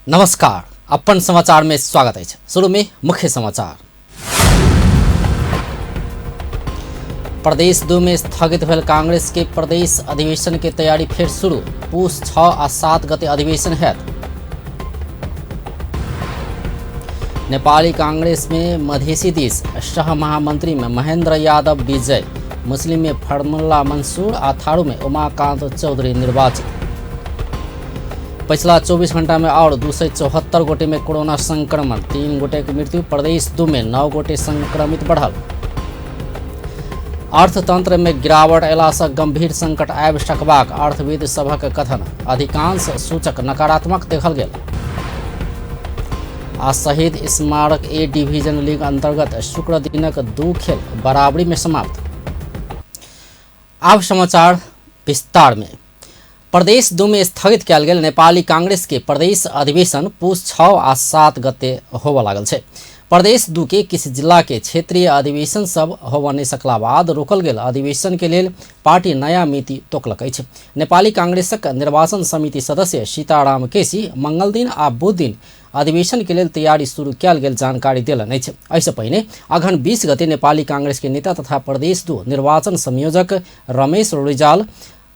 नमस्कार, अपन समाचार में स्वागत है। शुरू में मुख्य समाचार। प्रदेश 2 में स्थगित भेल कांग्रेस के प्रदेश अधिवेशन के तैयारी फिर शुरू। पूस 6 आ 7 गते अधिवेशन हैत। नेपाली कांग्रेस में मधेसी दिस सह महामंत्री में महेंद्र यादव विजय। मुस्लिम में फर्मुल्ला मंसूर आ थारू में उमाकांत चौधरी निर्वाचित। पिछला 24 घंटा में और 274 गोटे में कोरोना संक्रमण, 3 गोटे की मृत्यु। प्रदेश 2 में 9 गोटे संक्रमित बढ़ल। अर्थतंत्र में गिरावट अयलासँ गंभीर संकट आबि सकबाक अर्थविद सभक कथन। अधिकांश सूचक नकारात्मक देखल गेल। आ शहीद स्मारक ए डिवीजन लीग अंतर्गत शुक्र दिनक 2 खेल बराबरी में समाप्त। अब समाचार विस्तार में। प्रदेश 2 में स्थगित कयल गेल नेपाली कांग्रेस के प्रदेश अधिवेशन पूस 6 आ 7 गते होबय लागल छै। प्रदेश 2 के किसी जिला के क्षेत्रीय अधिवेशन सब होबय नहि सकला बाद रोकल गेल अधिवेशन के लेल पार्टी नया मिति तोकलक अछि। नेपाली कांग्रेसक निर्वाचन समिति सदस्य सीताराम केसी मंगल दिन आ बुध दिन अधिवेशन के लेल तैयारी शुरू कयल गेल जानकारी देलनि अछि। एहिसँ पहिने अघन 20 गते नेपाली कांग्रेस के नेता तथा प्रदेश 2 निर्वाचन संयोजक रमेश रिजाल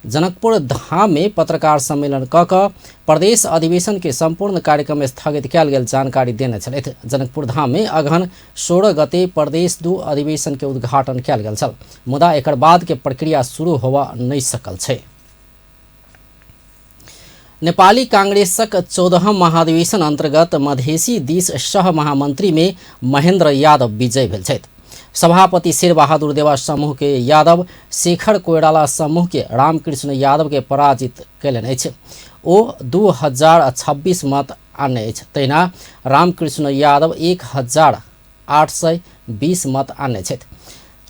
जनकपुर धाम में पत्रकार सम्मेलन कऽ प्रदेश अधिवेशन के संपूर्ण कार्यक्रम स्थगित कयल गेल जानकारी देने छलथि। जनकपुर धाम में अघन 16 गते प्रदेश 2 अधिवेशन के उद्घाटन कयल गेल छल, मुदा एकर बाद के प्रक्रिया शुरू होबऽ नहि सकल छै। नेपाली कांग्रेसक 14हम महाधिवेशन अंतर्गत मधेसी दिस सह महामंत्री में महेंद्र यादव विजय भेल छथि। सभापति शेर बहादुर देवा समूह के यादव शेखर कोइराला समूह के रामकृष्ण यादव के पराजित कयलनि अछि। ओ 2026 मत आनने अछि। तहिना रामकृष्ण यादव 1820 मत आनने छथि।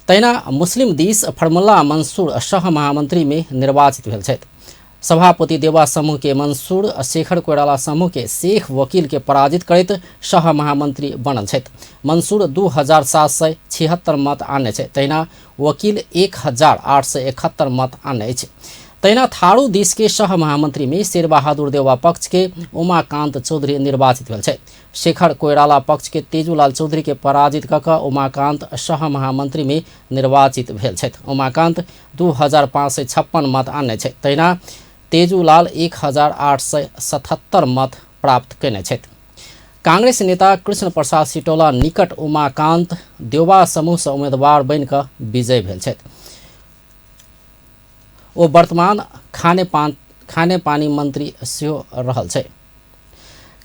तहिना मुस्लिम दिस फर्मुल्ला मंसूर सह महामंत्री में निर्वाचित भेल छथि। सभापति देवा समूह के मंसूर शेखर कोइराला समूह के शेख वकील के पराजित करैत सह महामंत्री बनल छथि। मंसूर 2776 मत आनने छै। तहिना वकील 1871 मत आनने अछि। तहिना थारू दिस के सह महामंत्री में शेर बहादुर देवा पक्ष के उमाकांत चौधरी निर्वाचित भेल छै। शेखर कोइराला पक्ष के तेजूलाल चौधरी के पराजित कऽ उमाकांत सह महामंत्री में निर्वाचित भेल छथि। उमाकांत 2556 मत आनने छै। तहिना तेजूलाल 1877 मत प्राप्त कयने छथि। कांग्रेस नेता कृष्ण प्रसाद सिटौला निकट उमाकांत देवा समूह से उम्मीदवार बनि कऽ विजय भेल छथि। ओ वर्तमान खाने पानी मंत्री सेहो रहल छै।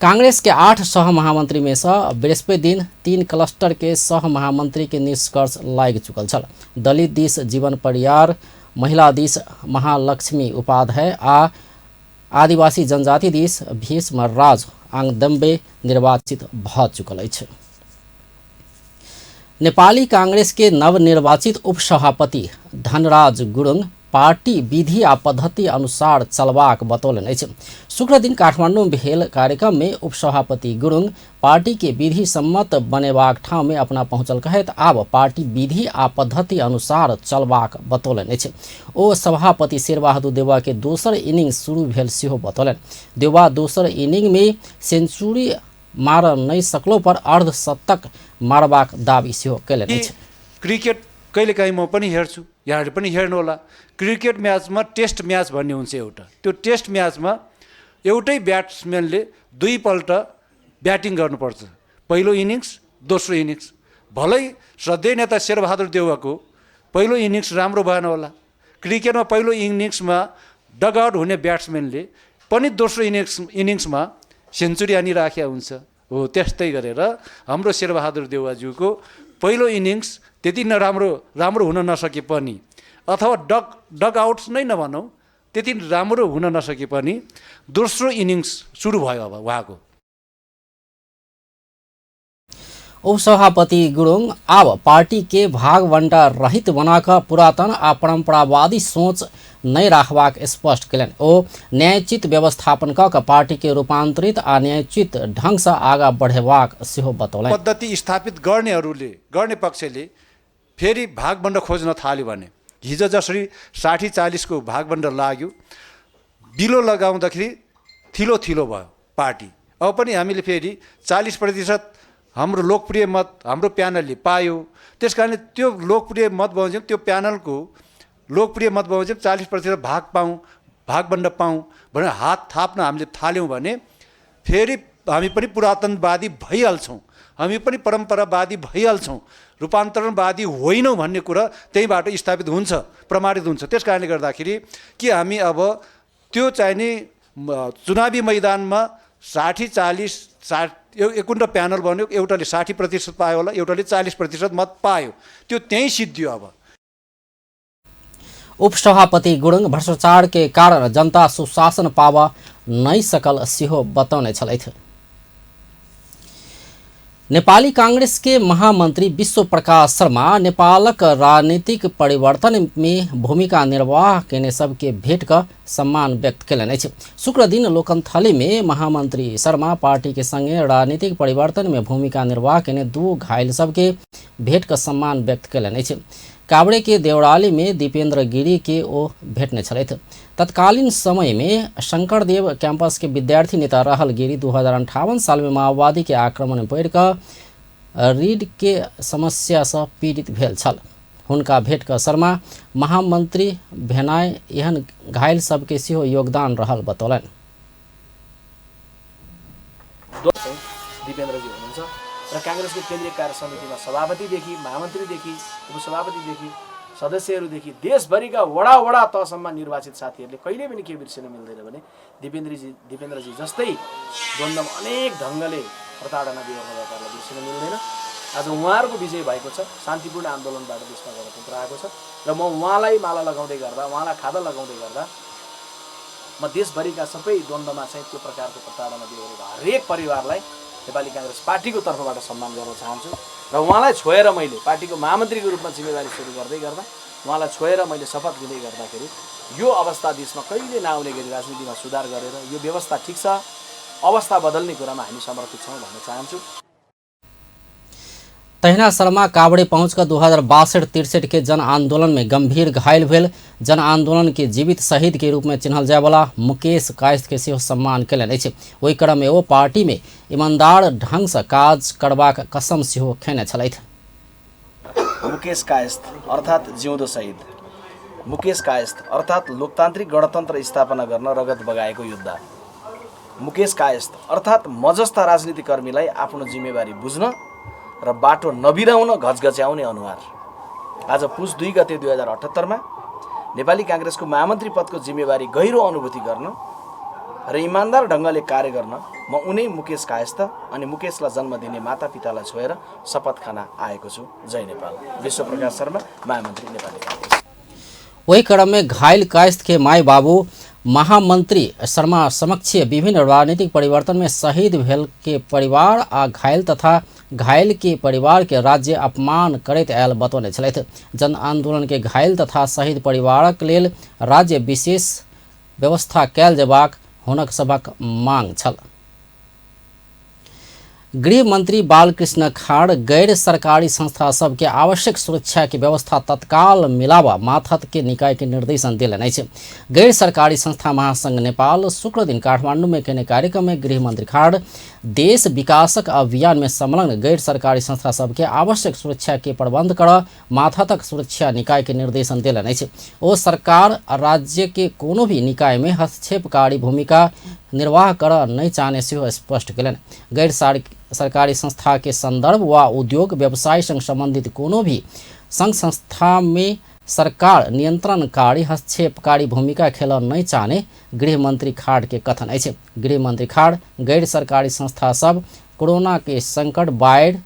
कांग्रेस के 8 सह महामंत्री में से बृहस्पति दिन 3 क्लस्टर के सह महामंत्री के निष्कर्ष लागि चुकल छल। दलित दिस जीवन परियार, महिला दिस महालक्ष्मी उपाध्याय आ आदिवासी जनजाति दिस भीष्म राज आंगदम्बे निर्वाचित भ चुकल अछि। नेपाली कांग्रेस के नवनिर्वाचित उपसभापति धनराज गुरुङ पार्टी विधि आ पद्धति अनुसार चलबाक बतौलनि अछि। शुक्र दिन काठमांडू में भेल कार्यक्रम में उपसभापति गुरुङ पार्टी के विधि सम्मत बनेबाक ठाम में अपना पहुंचल कहैत आब पार्टी विधि आ पद्धति अनुसार चलबाक बतौलनि अछि। ओ सभापति शेर बहादुर देवा के दोसर इनिंग शुरू भेल सेहो बतौलनि। देवा दोसर इनिंग में सेंचुरी मार नहि सकलो पर अर्धशतक मारबाक दावी सेहो कयलनि अछि। क्रिकेट कहिलेकाहीँ म पनि हेर्छु, यहाँहरूले पनि हेर्नुहोला। क्रिकेट म्याचमा टेस्ट म्याच भन्ने हुन्छ एउटा। त्यो टेस्ट म्याचमा एउटै ब्याट्सम्यानले 2 पल्ट ब्याटिङ गर्नुपर्छ। पहिलो इनिङ्स, दोस्रो इनिङ्स। भलै श्रद्धेय नेता शेरबहादुर देउवाको पहिलो इनिङ्स राम्रो भएन होला। क्रिकेटमा पहिलो इनिङ्समा डगआउट हुने ब्याट्सम्यानले पनि दोस्रो इनिङ्समा सेन्चुरी हानिराखेका हुन्छ। हो त्यस्तै गरेर हाम्रो शेरबहादुर देउवाज्यूको पहिलो इनिङ्स त्यति राम्रो हुन नसके पनि, अथवा डगआउट्स नै नभनौँ, त्यति राम्रो हुन नसके पनि दोस्रो इनिङ्स सुरु भयो अब उहाँको। उपसभापति गुरुङ अब पार्टी के भाग बंटा रहित बनाकर पुरातन आ परंपरावादी सोच नहीं राखबाक स्पष्ट कयलनि। ओ न्यायोचित व्यवस्थापन कऽ पार्टी के रूपांतरित आ न्यायोचित ढंग से आगा बढ़ेबाक सेहो बतौलनि। पद्धति स्थापित गर्ने पक्षले फेरि भागबण्ड खोज्न थाल्यो भने हिजो जसरी 60-40 को भागबण्ड लाग्यो, बिलो लगाउँदाखेरि थिलो भयो पार्टी। अब पनि हामीले फेरि 40% हाम्रो लोकप्रिय मत हाम्रो प्यानलले पायो। त्यस कारणले त्यो लोकप्रिय मत बमोजिम त्यो प्यानलको लोकप्रिय मत बमोजिम 40% भागबण्ड पाऊँ भनेर हात थाप्न हामीले थाल्यौँ भने फेरि हामी पनि पुरातनवादी भइहाल्छौँ, हामी पनि परम्परावादी भइहाल्छौँ, रूपान्तरणवादी होइनौँ भन्ने कुरा त्यहीँबाट स्थापित हुन्छ, प्रमाणित हुन्छ। त्यस कारणले गर्दाखेरि कि हामी अब त्यो चाहिने चुनावी मैदानमा 60-40 एकून्ड प्यानल बन्यो, एउटाले 60% पायो होला, एउटाले 40% मत पायो, त्यो त्यहीँ सिद्धियो। अब उपसभापति गुरुङ भ्रष्टाचार के कारण जनता सुशासन पावा नहीं सकल सिहो बताउने छलैथ। नेपाली कांग्रेस के महामंत्री विश्व प्रकाश शर्मा नेपालक राजनीतिक परिवर्तन में भूमिका निर्वाह केने सबके भेट का सम्मान व्यक्त कयलनि अछि। शुक्र दिन लोकन्थली में महामंत्री शर्मा पार्टी के संगे राजनीतिक परिवर्तन में भूमिका निर्वाह केने 2 घायल सबके भेट का सम्मान व्यक्त कयलनि अछि। काभ्रे के देवड़ाली में दीपेन्द्र गिरी के ओ भेटने छलैथ। तत्कालीन समय में शंकरदेव कैंपस के विद्यार्थी नेता रहल गिरी 2058 साल में माओवादी के आक्रमण में पड़ कऽ रीढ़ के समस्या से पीड़ित भेल छल। हुनका भेट कऽ शर्मा महामंत्री भेनाय एहन घायल सबके सेहो योगदान रहल बतौलनि। दीपेन्द्र जी हुनुहुन्छ र कांग्रेसको केन्द्रीय कार्य समितिमा सभापतिदेखि महामन्त्रीदेखि उपसभापतिदेखि सदस्यहरूदेखि देशभरिका वडा तहसम्म निर्वाचित साथीहरूले कहिले पनि के बिर्सिन मिल्दैन भने दीपेन्द्रजी जस्तै द्वन्द्वमा अनेक ढङ्गले प्रताडना दिइरहनु भएकाहरूलाई बिर्सिन मिल्दैन। आज उहाँहरूको विजय भएको छ, शान्तिपूर्ण आन्दोलनबाट देशमा गणतन्त्र आएको छ र म उहाँलाई माला लगाउँदै गर्दा, उहाँलाई खादा लगाउँदै गर्दा म देशभरिका सबै द्वन्द्वमा चाहिँ त्यो प्रकारको प्रताडना दिएको हरेक परिवारलाई नेपाली कांग्रेस पार्टीको तर्फबाट सम्मान गर्न चाहन्छु र उहाँलाई छोएर मैले पार्टीको महामन्त्रीको रूपमा जिम्मेवारी सुरु गर्दै गर्दा उहाँलाई छोएर मैले शपथ लिँदै गर्दाखेरि यो अवस्था देशमा कहिले नआउने गरी राजनीतिमा सुधार गरेर यो व्यवस्था ठिक छ, अवस्था बदल्ने कुरामा हामी समर्पित छौँ भन्न चाहन्छु। तहिना शर्मा काभ्रे पहुंचकर 2062-63 के जन आंदोलन में गंभीर घायल भेल। जन आंदोलन के जीवित शहीद के रूप में चिन्हल जाय वाला मुकेश कायस्थ के सेहो सम्मान कयलनि अछि। ओहि क्रम में ओ पार्टी में ईमानदार ढंग से काज करबाक कसम सेहो खेने छलैथ। मुकेश कायस्थ अर्थात जिउँदो शहीद, मुकेश कायस्थ अर्थात लोकतान्त्रिक गणतन्त्र स्थापना गर्न रगत बगाएको योद्धा, मुकेश कायस्थ अर्थात म जस्ता राजनीतिक कर्मीलाई आफ्नो जिम्मेवारी बुझ्न र बाटो नबिराउन घचघच्याउने अनुहार। आज पुस 2 गते 2078 मा नेपाली कांग्रेसको महामन्त्री पदको जिम्मेवारी गहिरो अनुभूति गर्न र इमानदार ढङ्गले कार्य गर्न म उनै मुकेश कायस्थ अनि मुकेशलाई जन्म दिने मातापितालाई छोएर शपथ खान आएको छु। जय नेपाल। विश्व प्रकाश शर्मा, महामन्त्री, नेपाली कांग्रेस। वही क्रम में घायल कायस्थ के माई बाबू महामंत्री शर्मा समक्ष विभिन्न राजनीतिक परिवर्तन में शहीद भेल के परिवार आ घायल तथा घायल के परिवार के राज्य अपमान करैत आयल बतौने छलैथ। जन आंदोलन के घायल तथा शहीद परिवारक लेल राज्य विशेष व्यवस्था कयल जेबाक हुनक सभक मांग छल। गृह मंत्री बालकृष्ण खाड़ गैर सरकारी संस्था सबके आवश्यक सुरक्षा की व्यवस्था तत्काल मिलावा माथत के निकाय के निर्देशन दिलनि अछि। गैर सरकारी संस्था महासंघ नेपाल शुक्र दिन काठमांडू में केने कार्यक्रम में गृह मंत्री खाड़ देश विकासक अभियान में संलग्न गैर सरकारी संस्था सबके आवश्यक सुरक्षा के प्रबंध कर माथतक सुरक्षा निकाय के निर्देशन दिलनि अछि। ओ सरकार राज्य के कोनो भी निकाय में हस्तक्षेपकारी भूमिका निर्वाह कर नहीं चाहने से स्पष्ट कयलनि। गैर सरकारी संस्था के संदर्भ व उद्योग व्यवसाय संग संबंधित कोनो भी संघ संस्था में सरकार नियंत्रणकारी हस्तक्षेपकारी भूमिका खेल नहीं चाहने गृह मंत्री खाड़ के कथन अछि। गृह मंत्री खाड़ गैर सरकारी संस्था सब कोरोना के संकट, बाढ़,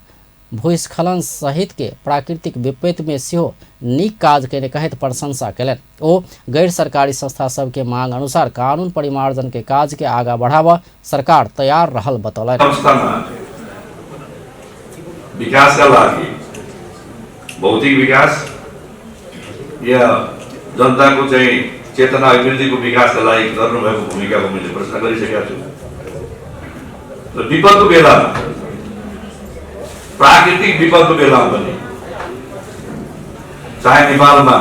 भूस्खलन सहित के प्राकृतिक विपत्ति में सेहो नीक काज केने कहैत प्रशंसा कयलनि। ओ गैर सरकारी संस्था सब के मांग अनुसार कानून परिमार्जन के काज के आगा बढ़ावा सरकार तैयार रहल बतौलनि। विकासका लागि भौतिक विकास या जनताको चाहिँ चेतना अभिवृद्धिको विकासका लागि गर्नुभएको भूमिकाको मैले प्रश्न गरिसकेको छु। र विपदको बेलामा, प्राकृतिक विपदको बेलामा पनि चाहे नेपालमा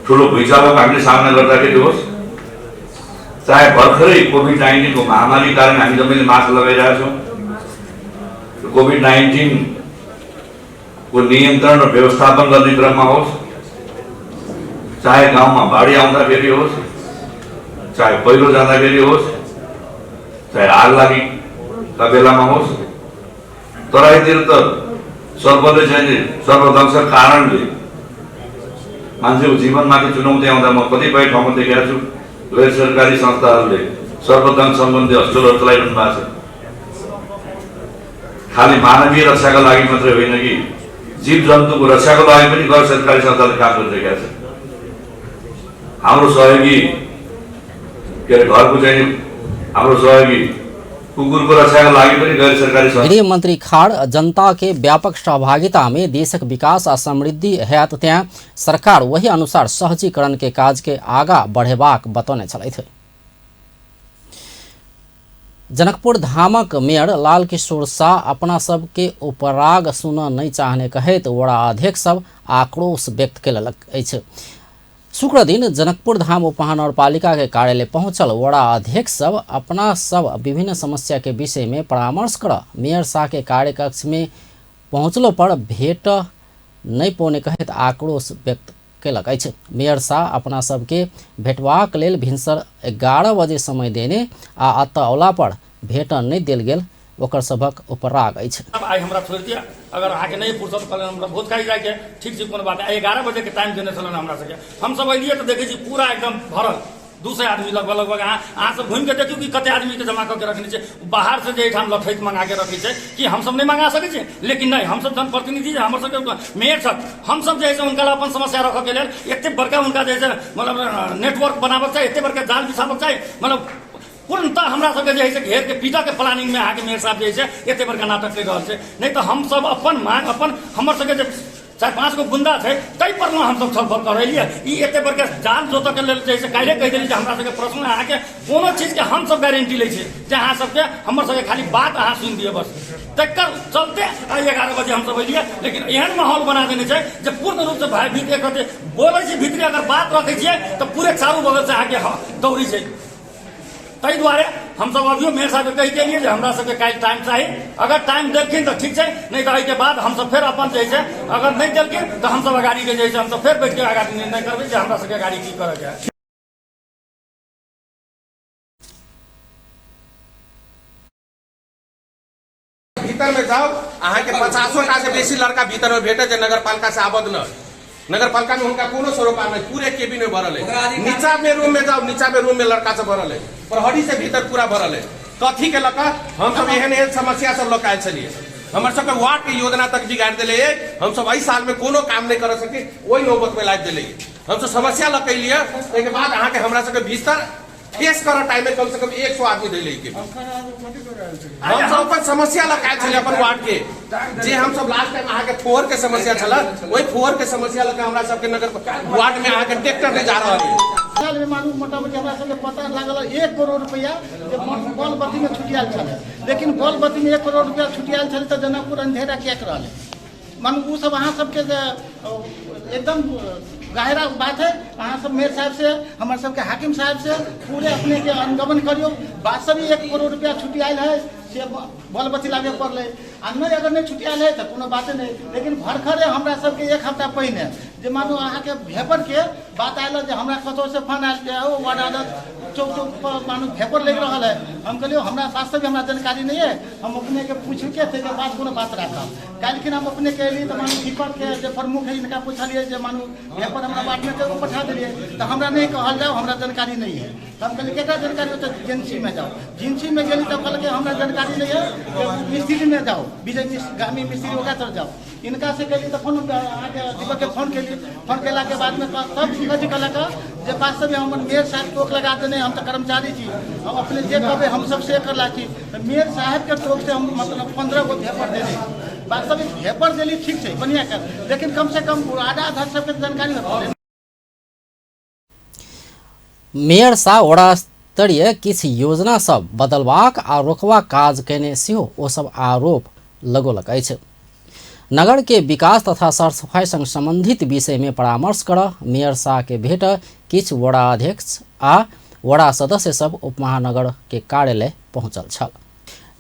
ठुलो भूइँचालोको हामीले सामना गर्दाखेरि होस्, चाहे भर्खरै कोभिड-19 को महामारी कारण हामी सबैले मास्क लगाइरहेका छौँ, कोभिड-19 को नियन्त्रण र व्यवस्थापन गर्ने क्रममा होस्, चाहे गाउँमा बाढी आउँदाखेरि होस्, चाहे पहिरो जाँदाखेरि होस्, चाहे आग लागेका बेलामा होस्, तराईतिर त सर्पले चाहिँ सर्पदंशक कारणले मान्छेको जीवनमाथि चुनौती आउँदा म कतिपय ठाउँमा देखेको छु गैर सरकारी संस्थाहरूले सर्पदंश सम्बन्धी हस्पिटलहरू चलाइरहनु भएको छ। खालि मानवीय रक्षाका लागि मात्रै होइन कि जीव जन्तुको रक्षाको लागि पनि गैर सरकारी संस्थाले काम गरिरहेका छन्। हाम्रो सहयोगी के अरे घरको चाहिँ हाम्रो सहयोगी कुकुरको रक्षाका लागि पनि गैर सरकारी संस्था। गृह मंत्री खाड़ जनता के व्यापक सहभागिता में देशक विकास आ समृद्धि हैत त्यहाँ सरकार वही अनुसार सहजीकरण के काज के आगा बढ़ेबाक बतौने छलथि। जनकपुर धामक मेयर लाल किशोर शाह अपना सब के उपराग सुन नहीं चाहने कहैत वड़ा अध्यक्ष सब आक्रोश व्यक्त केलक अछि। शुक्र दिन जनकपुर धाम उपमहानगरपालिका के कार्यालय पहुंचल वड़ा अध्यक्ष सब अपना सब विभिन्न समस्या के विषय में परामर्श कर मेयर शाह के कार्यकक्ष में पहुंचलो पर भेट नहीं पौने कहत आक्रोश व्यक्त केलक अछि। मेयर शाह अपना सबके भेटवाक लेल भिनसर 11 बजे समय देने आ अत औला पर भेट नहीं देल गेल ओकर सबक उपराग अछि। अब आई हमरा छोड़ दिया, अगर आके नहीं फुर्सत कल हमरा भोज खाई जाए के ठीक छै कोनो बात है। 11 बजे के टाइम देने छलन हमरा सके, हम सब अइलिए तो देखे छी पूरा एकदम भरल 200 आदमी लगभग अहाँ सब घूम के देखियो कि कते आदमी के जमा करके रखने छै। बाहर से जे ठाम लठैत मंगा के रखै छै कि हम सब नहीं मंगा सकै छी, लेकिन नहीं हम सब जनप्रतिनिधि हमर सब मेयर सब हम सब जे है उनका अपन समस्या रख के लेल एते बड़का उनका जे है मतलब नेटवर्क बनाबक चाहिए, एते बड़का जाल बिछाबक चाहिए, मतलब पूर्णतः हमरा सबके जे है से घेर के पीटा के प्लानिंग में आके मेयर साहब जे है एते बड़का नाटक कर रहल छै। नहीं तो हम सब अपन मांग अपन हमर सबके जे 4-5 गो बुंदा छै तै पर हम सब छलफल कर रहलिए। ई एते बड़का जाल जोत के लेल जे है काल्हे कहि देली जे हमरा सबके प्रश्न आके कोनो चीज के हम सब गारंटी लै छै जे अहाँ सबके हमर सबके खाली बात अहाँ सुन दिए बस। तकर चलते 11 बजे हम सब अइलिए, लेकिन एहन माहौल बना देने छै जे पूर्ण रूप से भाई भीतर कहते बोलै छै भीतर अगर बात रखै छियै तो पूरे चारू बगल से आके दौड़ी छै। तै दुआरे हम सब अभियो मेयर साहब कहि देलिए जे हमरा सबके काल्हि टाइम चाही, अगर टाइम देलखिन तो ठीक छै, नहीं तो एहिके बाद हम सब फिर अपन जे छै अगर नहीं देलखिन तो हम सब गाड़ी के जे छै हम सब फिर बैठ के आगाड़ी निर्णय करबै जे हमरा सबके गाड़ी की करे के है। भीतर में जाओ अहाँ के 50 टा से बेसी लड़का भीतर में भेटे जे नगरपालिका से आबद न नगरपालिका में उनका कोनो सरोकार नहीं, पूरे केबिन में भरल है। नीचा में रूम में जाओ, नीचा में रूम में लड़का सब भरल है, प्रहरी से भीतर पूरा भरल है। कथी के लका हम सब एहन एहन समस्या सब लक आयल छलिए, हमर सबके वार्ड के योजना तक बिगाड़ देले, हम सब एहि साल में कोनो काम नहीं कर सके ओहि नौबत में लाद देले। हम सब समस्या लक लिए के बाद अहाँ के हमरा सबके भीतर फेस कर टाइम में कम से कम 100 आदमी देले के हम सब अपन समस्या लकाय छले अपन वार्ड के जे हम सब लास्ट टाइम अहाँ के फोर के समस्या छला ओहि फोर के समस्या लका हमरा सबके नगर वार्ड में अहाँ के ट्रैक्टर ले जा रहल है। साल में मानू मोटामोटी हमरा सबके पता लागल 1 करोड़ रुपया जे बॉल बत्ती में छुटियाल छले, लेकिन बॉल बत्ती में 1 करोड़ रुपया छुटियाल छले तो जनकपुर अंधेरा किया कर रहले। मानू उ सब अहाँ सबके एकदम गहरा बात है। अहाँ सब मेयर साहब से हमारे सबके हाकिम साहब से पूरे अपने के अनुगमन करियो। वास्तविक 1 करोड़ रुपया छुट्टी आयल है से बॉल बत्ती लागे पड़ले, आ नहीं अगर नहीं छुट्टी आयल है तो कोनो बात नहीं, लेकिन भरखरे हमरा सबके 1 हफ्ता पहिने जे मानू अहाँ के भेपर के बात आयल जे हमरा कतौ से फोन आयल जे ओ वार्ड अध्यक्ष चौक चौक पर मानू भेपर लग रहा है। हम कहलियो हमरा वास्तव में हमरा जानकारी नहीं है, हम अपने के पूछ के थे के बाद कोनो बात रखब। काल्हि हम अपने के लिए तो मानू दीपक के जे प्रमुख है इनका पूछलिए जे मानू भेपर हमरा बात में के पठा दिए तो हमरा नहीं कहल जाओ हमरा जानकारी नहीं है। तो हम कहलिए केकरा जानकारी हो तो एजेंसी में जाओ, एजेंसी में गेली तब कहल के हमरा जानकारी नहीं है, मिस्त्री में जाओ, विजय गामी मिस्त्री होगा तर जाओ। इनका से कहली तो फोन आगे दीपक के फोन के लिए फोन केला के बाद में तब जी कहला जे वास्तव में हम मेयर साहब टोक लगा देने, हम तो कर्मचारी छी, हम अपने जे कहबे हम सब से करला छी। तो मेयर साहब के टोक से हम मतलब 15 गो भेपर देने, वास्तविक भेपर देली ठीक है बढ़िया कर, लेकिन कम से कम आधा अध्यक्ष सबके जानकारी हो। मेयर शाह वड़ा स्तरीय किछु योजना सब बदलबाक आ रोकबाक काज केने सेहो ओ सब आरोप लगौलक अछि। नगर के विकास तथा साफ सफाई संग संबंधित विषय में परामर्श कर मेयर शाह के भेट किछु वड़ा अध्यक्ष आ वडा सदस्य सब उपमहानगर के कार्यालय पहुंचल छल।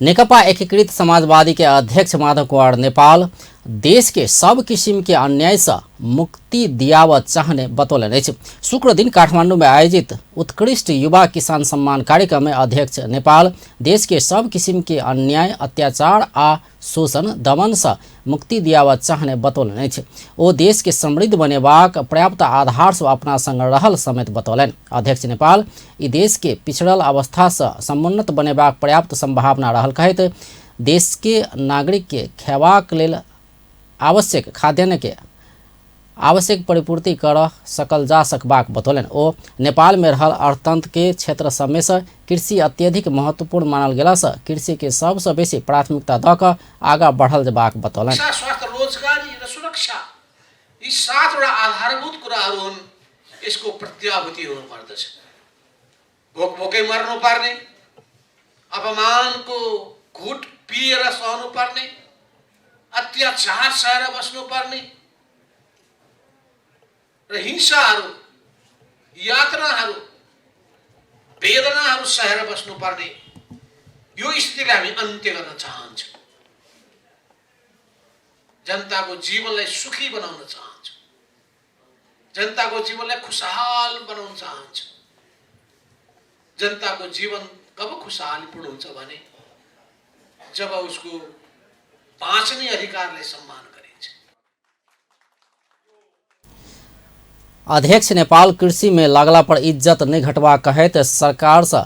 नेकपा एकीकृत समाजवादी के अध्यक्ष माधव कुमार नेपाल देश के सब किसिम के अन्याय से मुक्ति दियावत चाहने बतौलन अछि। शुक्र दिन काठमांडू में आयोजित उत्कृष्ट युवा किसान सम्मान कार्यक्रम में अध्यक्ष नेपाल देश के सब किसिम के अन्याय अत्याचार आ शोषण दमन से मुक्ति दियावत चाहने बतौलन अछि। ओ देश के समृद्ध बनेबाक पर्याप्त आधार से अपना संग रहल समेत बतौलन। अध्यक्ष नेपाल ई देश के पिछड़ल अवस्था से समुन्नत बनेबाक पर्याप्त संभावना रहल कहैत देश के नागरिक के खेबाक लेल आवश्यक खाद्यान्न के आवश्यक परिपूर्ति कर सकल जा सकबाक बतौलन। ओ नेपाल में रहल अर्थतंत्र के क्षेत्र सब में से कृषि अत्यधिक महत्वपूर्ण मानल गेला से कृषि के सबसे बेसी प्राथमिकता द क आगा बढ़ल जबाक बतौलन। स्वास्थ्य, रोजगारी र सुरक्षा यी 7वटा आधारभूत कुराहरू हुन्। यसको प्रत्याभूति हुनुपर्दछ। भोकै मर्नु पर्ने, अपमानको घुट पिएर सहनु पर्ने, अत्याचार सहेर बस्नु पर्ने र हिंसाहरू, यातनाहरू, वेदनाहरू सहेर बस्नु पर्ने यो स्थितिलाई हामी अन्त्य गर्न चाहन्छौँ। जनताको जीवनलाई सुखी बनाउन चाहन्छौँ। जनताको जीवनलाई खुशहाल बनाउन चाहन्छौँ। जनताको जीवन कब खुशहालीपूर्ण हुन्छ भने जब उसको बाँच्ने अधिकारलाई सम्मान गरिन्छ। अध्यक्ष नेपाल कृषि में लागला पर इज्जत नहीं घटवा कहत सरकार से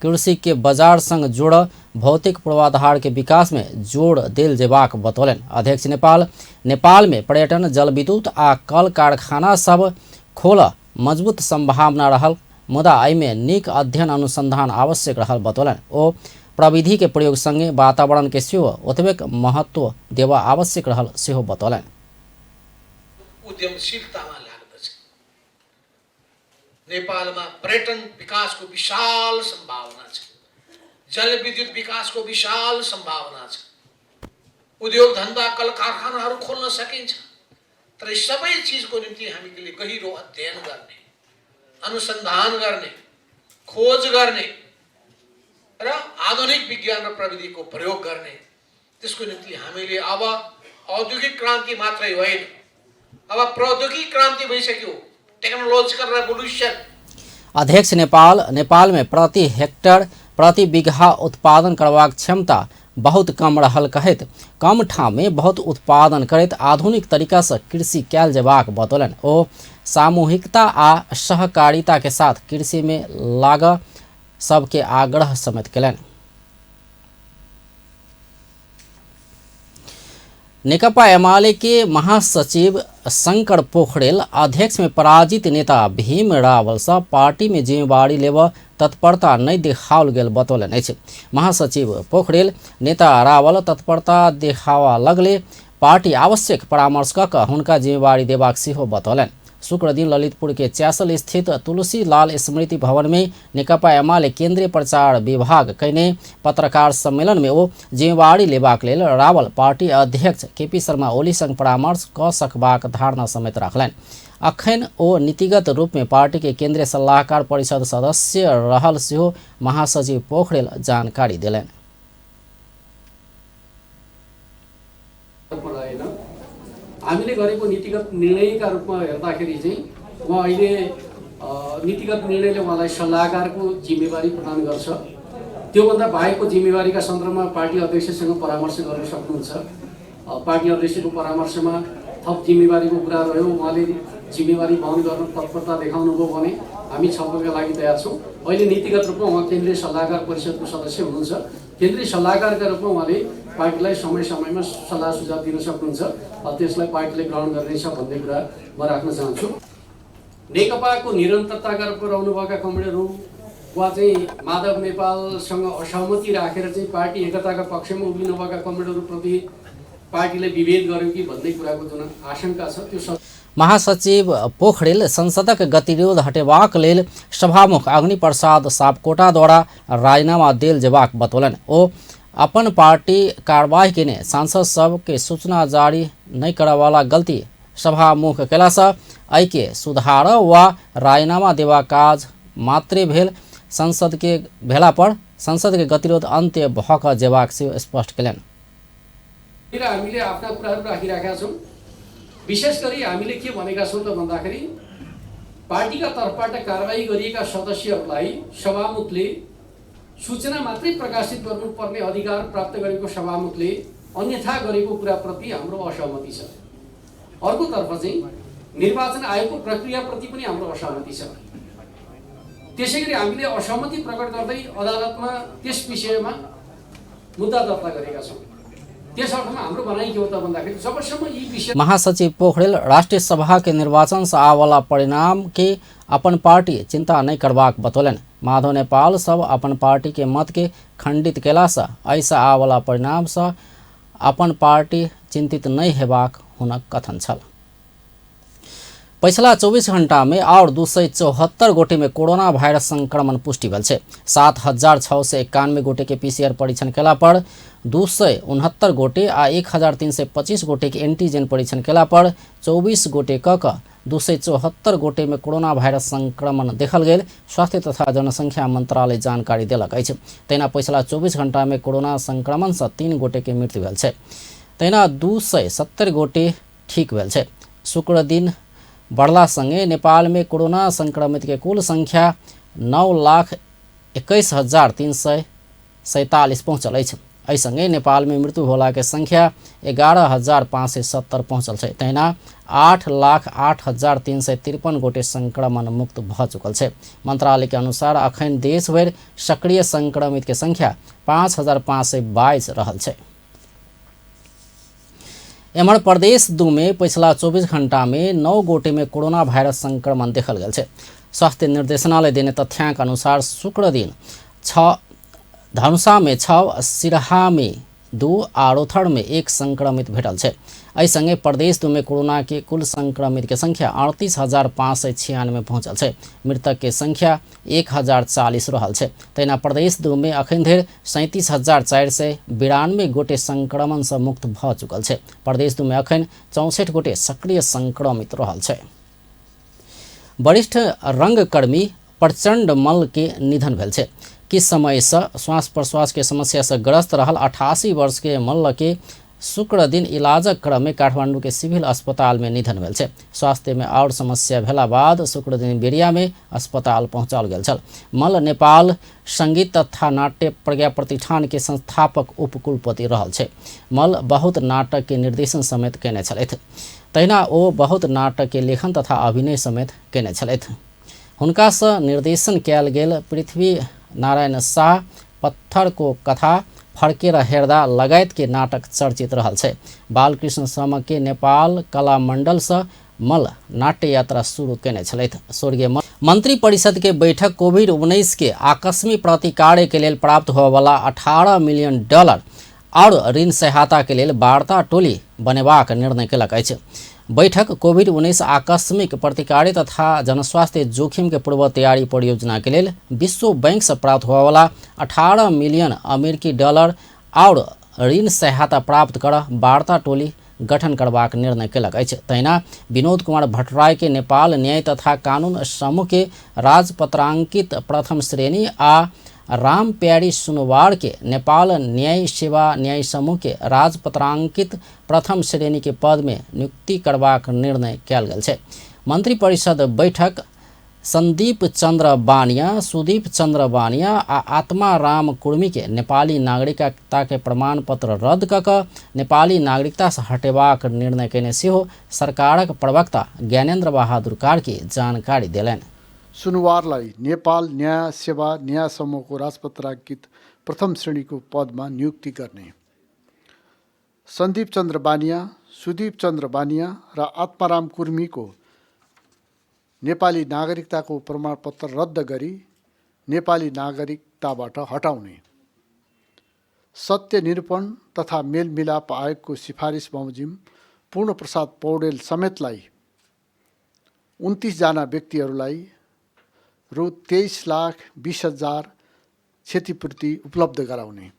कृषि के बाजार संग जोड़ भौतिक पूर्वाधार के विकास में जोड़ देल जेबाक बतौलन। अध्यक्ष नेपाल में पर्यटन, जलविद्युत आ कल कारखाना सब खोल मजबूत संभावना रहल, मुदा एहि में नीक अध्ययन अनुसंधान आवश्यक रहल बतौलन। ओ प्रविधि के प्रयोग संगे वातावरण के सेहो ओतबेक महत्व देवा आवश्यक रहल सेहो बतौलन। उद्यमशीलतामा लाग्दछ। नेपालमा पर्यटन विकासको विशाल सम्भावना छ। जलविद्युत विकासको विशाल सम्भावना छ। उद्योग धन्दा, कल कारखानाहरू खोल्न सकिन्छ। तर यी सबै चीजको निम्ति हामीले गहिरो अध्ययन गर्ने, अनुसन्धान गर्ने, खोज गर्ने र आधुनिक विज्ञान र प्रविधिको प्रयोग गर्ने, त्यसको निम्ति हामीले अब औद्योगिक क्रान्ति मात्रै होइन, अब प्रौद्योगिक क्रान्ति भइसक्यो, टेक्नोलोजिकल रेभोल्युसन। अध्यक्ष नेपाल में प्रति हेक्टर प्रति बीघा उत्पादन करबाक क्षमता बहुत कम रहल कहत कम ठाम में बहुत उत्पादन करत आधुनिक तरीका से कृषि कैल जेबाक बतौलन। ओ सामूहिकता आ सहकारिता के साथ कृषि में लाग सबके आग्रह समेत कलन। नेकपा एमाले के महासचिव शंकर पोखरेल अध्यक्ष में पराजित नेता भीम रावल से पार्टी में जिम्मेवारी लेव तत्परता नहीं देखाओल गेल बतौलन अछि। महासचिव पोखरेल नेता रावल तत्परता देखावा लगले पार्टी आवश्यक परामर्श क हुनका जिम्मेवारी देबाक सेहो बतौलन। शुक्र दिन ललितपुर के च्यासल स्थित तुलसी लाल स्मृति भवन में नेकपा एमाले केंद्रीय प्रचार विभाग कने पत्रकार सम्मेलन में वो जिम्मेवारी लेबाक लेल रावल पार्टी अध्यक्ष केपी शर्मा ओली संग परामर्श क सकबाक धारणा समेत रखलन। अखन ओ नीतिगत रूप में पार्टी के केंद्रीय सलाहकार परिषद सदस्य रहल सेहो महासचिव पोखरेल जानकारी दिलन। हामीले गरेको नीतिगत निर्णयका रूपमा हेर्दाखेरि चाहिँ म अहिले नीतिगत निर्णयले उहाँलाई सल्लाहकारको जिम्मेवारी प्रदान गर्छ। त्योभन्दा बाहेकको जिम्मेवारीका सन्दर्भमा पार्टी अध्यक्षसँग परामर्श गर्न सक्नुहुन्छ। पार्टी अध्यक्षको परामर्शमा थप जिम्मेवारीको कुरा रह्यो, उहाँले जिम्मेवारी वहन गर्न तत्परता देखाउनुभयो भने हामी छलफलका लागि तयार छौँ। अहिले नीतिगत रूपमा उहाँ केन्द्रीय सल्लाहकार परिषदको सदस्य हुनुहुन्छ। केन्द्रीय सल्लाहकारका रूपमा उहाँले पार्टीलाई समय समयमा सल्लाह सुझाव दिन सक्नुहुन्छ। त्यसलाई पार्टीले ग्रहण गर्नेछ भन्ने कुरा म राख्न चाहन्छु। नेकपाको निरन्तरताका रूपमा रहनुभएका कमरेडहरू वा चाहिँ माधव नेपालसँग असहमति राखेर चाहिँ पार्टी एकताका पक्षमा उभिनुभएका कमरेडहरूप्रति पार्टीले विभेद गर्यो कि भन्ने कुराको जुन आशंका छ त्यो महासचिव पोखरेल संसदक गतिरोध हटेबाक लेल सभामुख अग्नि प्रसाद सापकोटाद्वारा राजीनामा देल जेबाक बतौलन। ओ अपन पार्टी कार्यवाही केने सांसद सब के सूचना जारी नहीं करवाला गलती सभामुख केला से एहि के सुधार वा राजीनामा देवा काज मात्रे भेल संसद के गतिरोध अन्त्य भक जेबाक से स्पष्ट कयलनि। हामीले आफ्ना कुराहरू राखिराखेका छौँ। विशेष गरी हामीले के भनेका छौँ त भन्दाखेरि पार्टीका तर्फबाट कारबाही गरिएका सदस्यहरूलाई सभामुखले सूचना मात्रै प्रकाशित गर्नुपर्ने अधिकार प्राप्त गरेको सभामुखले अन्यथा गरेको कुराप्रति हाम्रो असहमति छ। अर्कोतर्फ चाहिँ निर्वाचन आयोगको प्रक्रियाप्रति पनि हाम्रो असहमति छ। त्यसै गरी हामीले असहमति प्रकट गर्दै अदालतमा त्यस विषयमा मुद्दा दर्ता गरेका छौँ। त्यस अर्थमा हाम्रो भनाइ के हो त भन्दाखेरि जबसम्म यी विषय महासचिव पोखरेल राष्ट्रीय सभा के निर्वाचन से आवाला परिणाम के अपन पार्टी चिंता नहीं करबाक बतौलन। माधव नेपाल सब अपन पार्टी के मत के खंडित केला से ऐसा आवाला परिणाम से अपन पार्टी चिंतित नहीं हेबाक हुनक कथन छल। पिछला 24 घंटा में और 274 गोटे में कोरोना वायरस संक्रमण पुष्टि भेल छै। 7,691 गोटे के पीसीआर परीक्षण केला पर 269 गोटे आ 1,325 गोटे के एंटीजन परीक्षण केला पर 24 गोटे कऽ 274 गोटे में कोरोना वायरस संक्रमण देखल गेल। स्वास्थ्य तथा जनसंख्या मंत्रालय जानकारी देलक अछि। तहिना पिछला 24 घंटा में कोरोना संक्रमण से 3 गोटे के मृत्यु भेल छै। तहिना 270 गोटे ठीक भेल छै। शुक्र दिन बढ़ला संगे नेपाल में कोरोना संक्रमित के कुल संख्या 9,21,347 पहुँचल अछि। एहि संगे नेपाल में मृत्यु होला के संख्या 11,570 पहुँचल छै। तहिना 8,08,353 गोटे संक्रमण मुक्त भ चुकल छै। मंत्रालय के अनुसार अखन देश भर सक्रिय संक्रमित के संख्या 5,522 रहल छै। एम्हर प्रदेश 2 में पिछला 24 घंटा में 9 गोटे में कोरोना वायरस संक्रमण देखल गेल छै। स्वास्थ्य निर्देशनालय देने तथ्याङ्क अनुसार शुक्र दिन 6 धनुषा में 6, सिरहा में 2 आ रोथड़ में 1 संक्रमित भेटल छै। एहि संगे प्रदेश 2 में कोरोना के कुल संक्रमित के संख्या 38,596 पहुँचल छै। मृतक के संख्या 1,040 रहल छै। तहिना प्रदेश 2 में अखन धरि 37,492 गोटे संक्रमण से मुक्त भ चुकल छै। प्रदेश 2 में अखन 64 गोटे सक्रिय संक्रमित रहल छै। वरिष्ठ रंगकर्मी प्रचंड मल्ल के निधन भेल छै। किछ समय से श्वास प्रश्वास के समस्या से ग्रस्त रहल 88 वर्ष के मल्ल के शुक्र दिन इलाजक क्रम में काठमांडू के सिविल अस्पताल में निधन भेल छै। स्वास्थ्य में और समस्या भेला बाद शुक्र दिन बेरिया में अस्पताल पहुंचाल गेल छल। मल्ल नेपाल संगीत तथा नाट्य प्रज्ञा प्रतिष्ठान के संस्थापक उपकुलपति रहल छै। मल्ल बहुत नाटक के निर्देशन समेत केने छलथि। तहिना ओ बहुत नाटक के लेखन तथा अभिनय समेत केने छलथि। हुनका से निर्देशन कयल गेल पृथ्वी नारायण शाह, पत्थर को कथा, फड़केर हेर्दा लगायत के नाटक चर्चित रहल छै। बालकृष्ण सम के नेपाल कला मंडल से मल्ल नाट्य यात्रा शुरू केने छलथि। स्वर्गीय मंत्री परिषद के बैठक कोविड-19 के आकस्मिक प्रतिकार्य के लेल प्राप्त होबय वाला $18 मिलियन और ऋण सहायता के लेल वार्ता टोली बनेबाक निर्णय केलक अछि। बैठक कोविड-19 आकस्मिक प्रतिकार्य तथा जनस्वास्थ्य जोखिम के पूर्व तैयारी परियोजना के लिए विश्व बैंक से प्राप्त होने वाला $18 मिलियन और ऋण सहायता प्राप्त कर वार्ता टोली गठन करबाक निर्णय केलक अछि। तहिना विनोद कुमार भट्टराय के नेपाल न्याय तथा कानून समूह के राजपत्रांकित प्रथम श्रेणी आ राम प्यारी सुनवार के नेपाल न्याय सेवा न्याय समूह के राजपत्रांकित प्रथम श्रेणी के पद में नियुक्ति करबाक निर्णय कयल गेल छै। मंत्री परिषद बैठक संदीप चंद्र बानिया, सुदीप चंद्र बानिया आ आत्मा राम कुर्मी के नेपाली नागरिकता के प्रमाण पत्र रद्द कऽ नेपाली नागरिकता से हटेबाक निर्णय केने सेहो सरकारक प्रवक्ता ज्ञानेन्द्र बहादुर कार्की जानकारी देलनि। सुनवारलाई नेपाल न्याय सेवा न्याय समूहको राजपत्रांकित प्रथम श्रेणीको पदमा नियुक्ति गर्ने, सन्दीप चन्द्र बानिया, सुदीप चन्द्र बानिया र आत्माराम कुर्मीको नेपाली नागरिकताको प्रमाणपत्र रद्द गरी नेपाली नागरिकताबाट हटाउने, सत्य निरूपण तथा मेलमिलाप आयोगको सिफारिस बमोजिम पूर्णप्रसाद पौडेल समेतलाई 29 जना व्यक्तिहरूलाई रु 23,20,000 क्षतिपूर्ति उपलब्ध गराउने।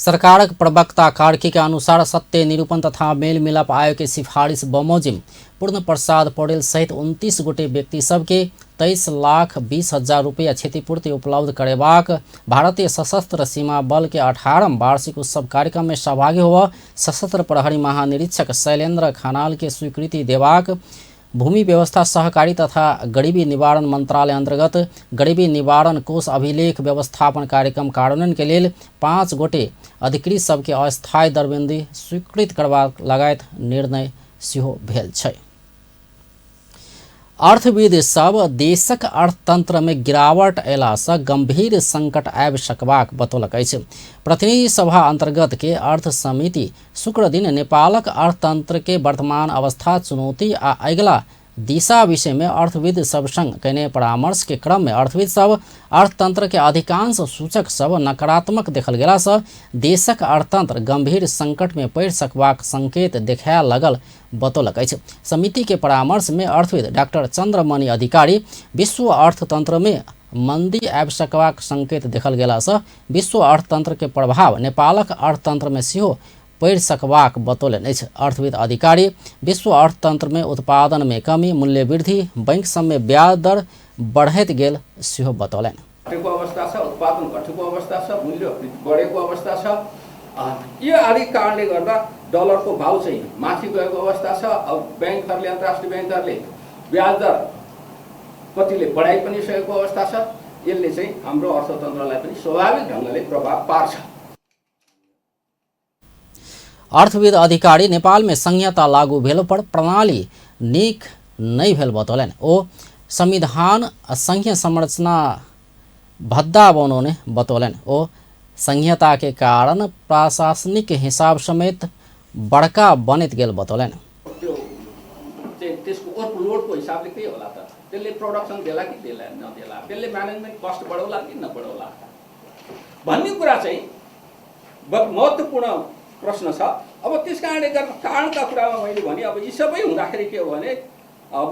सरकारक प्रवक्ता कार्की के अनुसार सत्य निरूपण तथा मेल मिलाप आयोग के सिफारिश बमोजिम पूर्ण प्रसाद पौडेल सहित 29 गोटे व्यक्ति सबके 23,20,000 रुपया क्षतिपूर्ति उपलब्ध करेबाक भारतीय सशस्त्र सीमा बल के 18वां वार्षिक उत्सव कार्यक्रम में सहभागी हुआ सशस्त्र प्रहरी महानिरीक्षक शैलेन्द्र खनाल के स्वीकृति देबाक भूमि व्यवस्था सहकारी तथा गरीबी निवारण मंत्रालय अंतर्गत गरीबी निवारण कोष अभिलेख व्यवस्थापन कार्यक्रम कार्यान्वयन के लिए 5 गोटे अधिकृत सबके अस्थायी दरबंदी स्वीकृत करबा लगायत निर्णय सेहो भेल छै। अर्थविद सब देशक अर्थतंत्र में गिरावट अयला से गंभीर संकट आबि सकबाक बतौलक अछि। प्रतिनिधि सभा अंतर्गत के अर्थ समिति शुक्र दिन नेपालक अर्थतंत्र के वर्तमान अवस्था चुनौती आ अगिला दिशा विषय में अर्थविद सब संग कयने परामर्श के क्रम में अर्थविद सब अर्थतंत्र के अधिकांश सूचक सब नकारात्मक देखल गेला से देशक अर्थतंत्र गंभीर संकट में पड़ि सकबाक संकेत देखाय लगल बतौलक अछि। समिति के परामर्श में अर्थविद डॉक्टर चंद्रमणि अधिकारी विश्व अर्थतंत्र में मंदी आबि सकबाक संकेत देखल गेला से विश्व अर्थतंत्र के प्रभाव नेपालक अर्थतंत्र में सेहो पड़ि सकबाक बतौलनि अछि। अर्थविद अधिकारी विश्व अर्थतंत्र में उत्पादन में कमी, मूल्य वृद्धि, बैंक सब में ब्याज दर बढ़ैत गेल सेहो बतौलनि। घटेको अवस्था छ, उत्पादन घटेको अवस्था छ, मूल्य बढेको अवस्था छ। यो आदि कारणले गर्दा डलरको भाव चाहिँ माथि गएको अवस्था छ। अब बैंकहरूले, अन्तर्राष्ट्रिय बैंकहरूले ब्याज दर कतिले बढाइ पनि सकेको अवस्था छ। यसले चाहिँ हाम्रो अर्थतन्त्रलाई पनि स्वाभाविक ढङ्गले प्रभाव पार्छ। अर्थविद अधिकारी नेपाल में संहिता लागू भेल पर प्रणाली नीक नहीं भेल बतौलनि। ओ संविधान संघीय संरचना भद्दा बनौने बतौलनि। ओ संहिता के कारण प्रशासनिक हिसाब समेत बड़का बनैत गेल बतौलनि। त्यसको ओभरलोडको हिसाबले के होला त? त्यसले प्रोडक्सन देला कि देला नदेला, त्यसले म्यानेजमेन्ट कस्ट बढाउला कि नबढाउला भन्ने कुरा चाहिँ महत्त्वपूर्ण प्रश्न छ। अब त्यस कारणले गर्दा कारणका कुरामा मैले भने अब यी सबै हुँदाखेरि के हो भने अब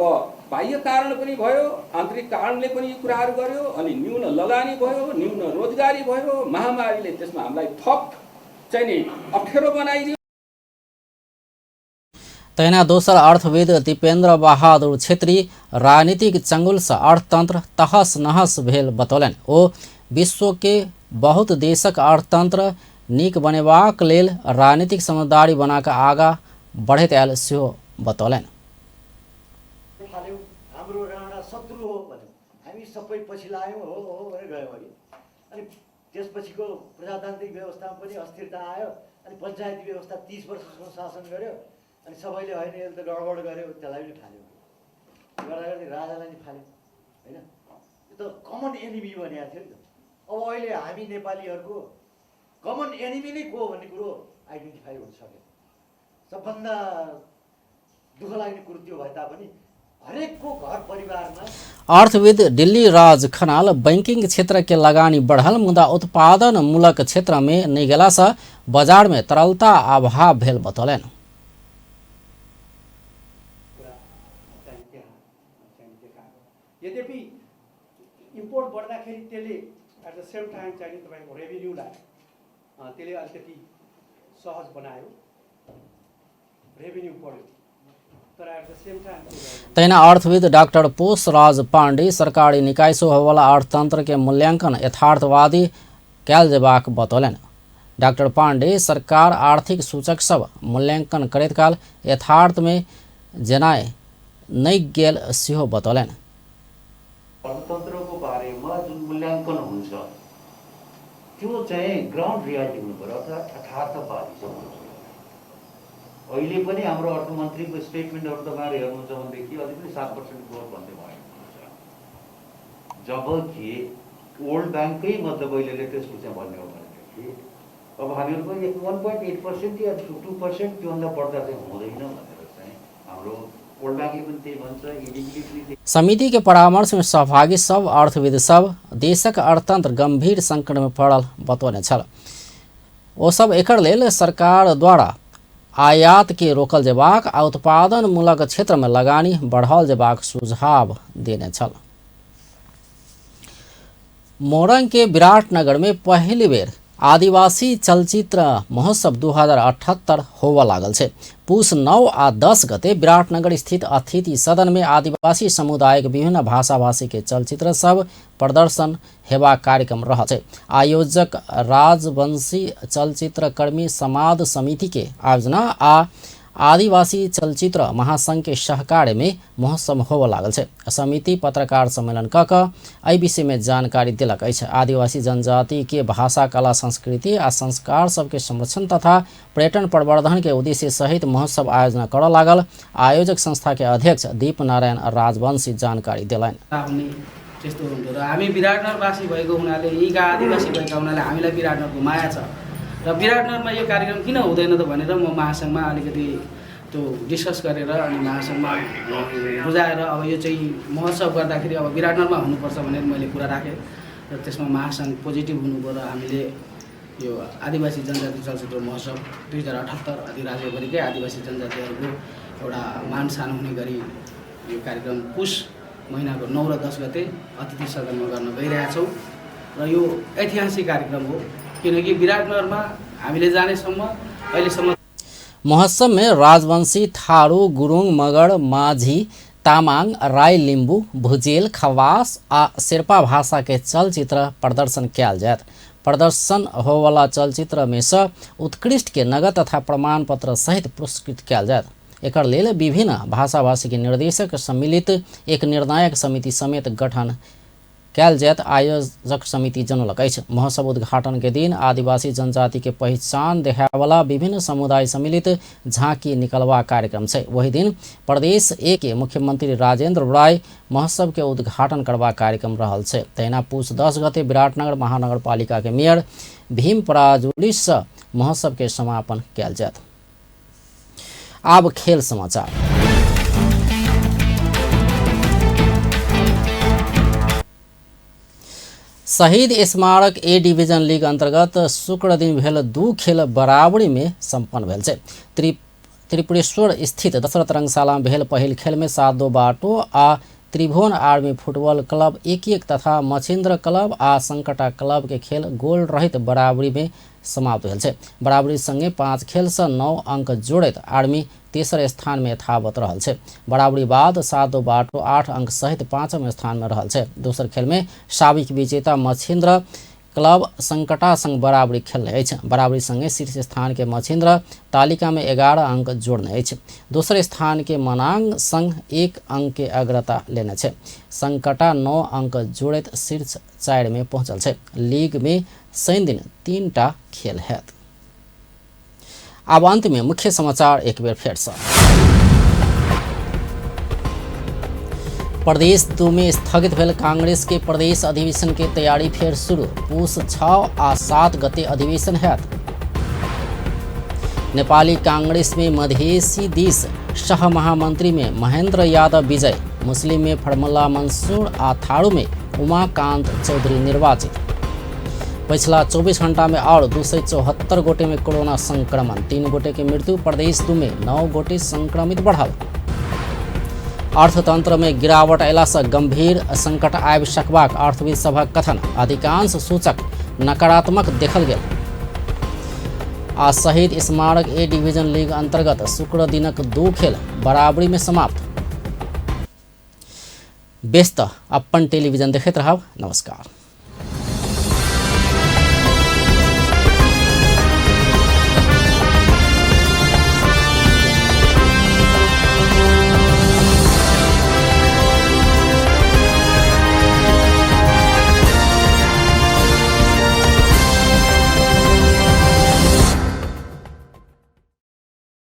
बाह्य कारण पनि भयो, आन्तरिक कारणले पनि यी कुराहरू गर्यो, अनि न्यून लगानी भयो, न्यून रोजगारी भयो, महामारीले त्यसमा हामीलाई थप चाहिँ नि अप्ठ्यारो बनाइदियो। तैना दोसर अर्थविद दीपेन्द्र बहादुर छेत्री राजनीतिक चंगुल से अर्थतंत्र तहस नहस भेल बतौलनि। ओ विश्व के बहुत देशक अर्थतंत्र नीक बनेबाक लेल राजनीतिक समझदारी बना के आगा बढ़ैत आयल सेहो बतौलनि। हाम्रो राणा शत्रु हो भने हामी सबै पछि लाग्यौँ हो भनेर गयौँ अघि। अनि त्यसपछिको प्रजातान्त्रिक व्यवस्थामा पनि अस्थिरता आयो। अनि पञ्चायती व्यवस्था 30 वर्षसम्म शासन गर्यो। अनि सबैले होइन यसले त गडबड गर्यो, त्यसलाई पनि फाल्यो। गर्दा गर्दै राजालाई नि फाल्यो होइन। यो त कमन एनिमी बनिएको थियो नि त। अब अहिले हामी नेपालीहरूको कमन एनिमी नै को भन्ने कुरो आइडेन्टिफाई हुन सक्यो। सबभन्दा दुःख लाग्ने कुरो त्यो भए तापनि हरेकको घर परिवारमा अर्थविद दिल्ली राज खनाल बैंकिंग क्षेत्र के लगानी बढ़ल मुदा उत्पादन मूलक क्षेत्र में नहीं गेला से बाजार में तरलता अभाव भेल बतौलनि। यद्यपि इम्पोर्ट बढ्दाखेरि त्यसले एट द सेम टाइम चाहिँ तपाईँको रेभिन्यूलाई त्यसले अलिकति सहज बनायो, रेभिन्यू बढ्यो। तर एट द सेम टाइम तैना अर्थविद डॉक्टर पोषराज पाण्डे सरकारी निकाय से होवला अर्थतंत्र के मूल्यांकन यथार्थवादी कैल जेबाक बतौलनि। डॉक्टर पाण्डे सरकार आर्थिक सूचक सब मूल्यांकन करैत काल यथार्थ में जनाय नहीं गेल सेहो बतौलनि। अर्थतन्त्रको बारेमा जुन मूल्याङ्कन हुन्छ त्यो चाहिँ ग्राउन्ड रियालिटी हुनु पर्यो, अर्थात् यथार्थवादी चाहिँ हुनु पर्यो। अहिले पनि हाम्रो अर्थमन्त्रीको स्टेटमेन्टहरू तपाईँहरू हेर्नुहुन्छ भनेदेखि अझै पनि 7% ग्रोथ भन्दै भएको हुन्छ। जबकि वर्ल्ड ब्याङ्ककै मतलब अहिले लेटेस्ट चाहिँ भन्ने हो भनेदेखि अब हामीहरूको 1.8% या 2% त्योभन्दा बढ्दा चाहिँ हुँदैन भनेर चाहिँ हाम्रो समिति के परामर्श में सहभागी सब अर्थविद सब देशक अर्थतंत्र गंभीर संकट में पड़ल बतौने छल। ओ सब एकर लेल सरकार द्वारा आयात के रोकल जेबाक आ उत्पादन मूलक क्षेत्र में लगानी बढ़ाल जेबाक सुझाव देने छल। मोरंग के विराटनगर में पहली बेर आदिवासी चलचित्र महोत्सव 2078 होवा लागल छै। पुष 9 आ 10 गते विराटनगर स्थित अतिथि सदन में आदिवासी समुदाय के विभिन्न भाषा भाषी के चलचित्र सब प्रदर्शन हेबाक कार्यक्रम रहल छै। आयोजक राजवंशी चलचित्र कर्मी समाज समिति के आयोजना आ आदिवासी चलचित्र महासंघ के सहकार्य में महोत्सव होबऽ लागल छै। समिति पत्रकार सम्मेलन कऽ एहि विषय में जानकारी देलक अछि। आदिवासी जनजाति के भाषा, कला, संस्कृति आ संस्कार सबके संरक्षण तथा पर्यटन प्रवर्धन के उद्देश्य सहित महोत्सव आयोजना करऽ लागल। आयोजक संस्था के अध्यक्ष दीप नारायण राजवंशी जानकारी देलनि। त्यस्तो हुन्थ्यो र हामी विराटनगरवासी भएको हुनाले, यहीँका आदिवासी भएका हुनाले हामीलाई विराटनगरको माया छ र विराटनगरमा यो कार्यक्रम किन हुँदैन त भनेर म महासङ्घमा अलिकति त्यो डिस्कस गरेर अनि महासङ्घमा बुझाएर अब यो चाहिँ महोत्सव गर्दाखेरि अब विराटनगरमा हुनुपर्छ भनेर मैले कुरा राखेँ र त्यसमा महासङ्घ पोजिटिभ हुनुभयो र हामीले यो आदिवासी जनजाति चलचित्र महोत्सव 2078 राज्यभरिकै आदिवासी जनजातिहरूको एउटा मान सान हुने गरी यो कार्यक्रम पुष महिनाको 9 र 10 गते अतिथि सदनमा गर्न गइरहेछौँ र यो ऐतिहासिक कार्यक्रम हो किनकि विराटनगरमा हामीले जानेसम्म अहिलेसम्म महोत्सव में राजवंशी, थारू, गुरुङ, मगर, माझी, तामाङ, राई, लिम्बू, भुजेल, खवास आ शेर्पा भाषा के चलचित्र प्रदर्शन कयल जायत। प्रदर्शन होवाला चलचित्र में से उत्कृष्ट के नगद तथा प्रमाण पत्र सहित पुरस्कृत कयल जायत। एकर लेल विभिन्न भाषा भाषी के निर्देशक सम्मिलित एक निर्णायक समिति समेत गठन कयल जायत। आयोजक समिति जनौलक अछि। महोत्सव उद्घाटन के दिन आदिवासी जनजाति के पहचान देखावला विभिन्न समुदाय सम्मिलित झांकी निकलवा कार्यक्रम छै। वही दिन प्रदेश 1 के मुख्यमंत्री राजेंद्र राय महोत्सव के उद्घाटन करवा कार्यक्रम रहल छै। तहिना पुष 10 गते विराटनगर महानगरपालिका के मेयर भीम पराजुली से महोत्सव के समापन कयल जायत। अब खेल समाचार। शहीद स्मारक ए डिवीजन लीग अंतर्गत शुक्र दिन भेल 2 खेल बराबरी में संपन्न भेल छै। त्रिपुरेश्वर स्थित दशरथ रंगशाला में भेल पहिल खेल में 7-2 बाटो आ त्रिभुवन आर्मी फुटबॉल क्लब 1-1 तथा मछिन्द्र क्लब आ संकटा क्लब के खेल गोल रहित बराबरी में समाप्त भेल छै। बराबरी संगे 5 खेल से 9 अंक जोड़ैत आर्मी तेसर स्थान में यथावत रहल छै। बराबरी बाद 7-2 बाटो 8 अंक सहित 5वें स्थान में रहल छै। दोसर खेल में साबिक विजेता मछिन्द्र क्लब संकटा संग बराबरी खेलने अछि। बराबरी संगे शीर्ष स्थान के मछिन्द्र तालिका में 11 अंक जोड़ने अछि। दोसर स्थान के मनांग संग 1 अंक के अग्रता लेने छै। संकटा 9 अंक जोड़ैत शीर्ष 4 में पहुंचल छै। लीग में शनि दिन 3टा खेल हैत। अब अंत में मुख्य समाचार एक बेर फेर से। प्रदेश 2 में स्थगित भेल कांग्रेस के प्रदेश अधिवेशन के तैयारी फेर शुरू। पुष 6 आ 7 गते अधिवेशन हैत। नेपाली कांग्रेस में मधेसी दिस सह महामंत्री में महेंद्र यादव विजय। मुस्लिम में फर्मुला मंसूर आ थारू में उमाकांत चौधरी निर्वाचित। पिछला 24 घंटा में और 274 गोटे में कोरोना संक्रमण, 3 गोटे की मृत्यु। प्रदेश 2 में 9 गोटे संक्रमित बढ़ल। अर्थतंत्र में गिरावट अयला से गंभीर संकट आबि सकबाक अर्थविद सभक कथन। अधिकांश सूचक नकारात्मक देखल गेल। आ शहीद स्मारक ए डिवीजन लीग अंतर्गत शुक्र दिनक 2 खेल बराबरी में समाप्त। व्यस्त अपन टेलीविजन देखैत रहब। नमस्कार।